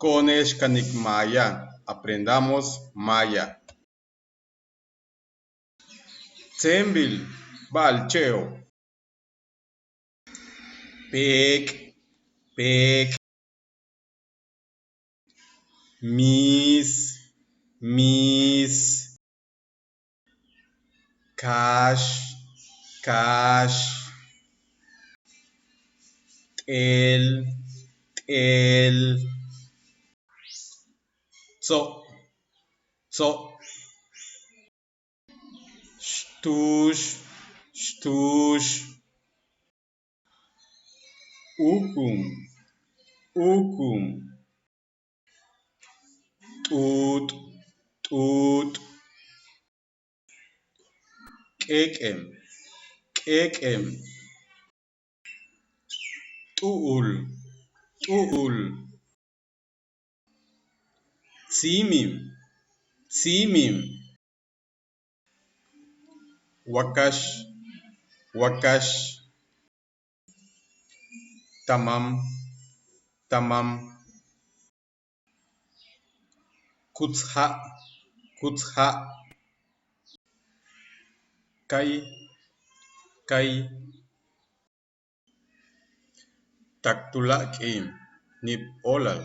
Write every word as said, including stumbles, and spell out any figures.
Ko'one'ex kanik maya. Aprendamos maya. Tséembil ba'alche'o'. Peek', peek'. Miis, miis. Kaax, kaax. T'eel, t'eel. Tso', tso'. Xtuux, xtuux. Ukum, ukum. T'uut', t'uut'. K'éek'em, k'éek'em. T'u'ul, t'u'ul. Tsiimim, tsiimim. Wakax, wakax. Tamam, tamam. Kuts ja', kuts ja'. Kay, kay. Tak tuláakal k'iin, níib óolal.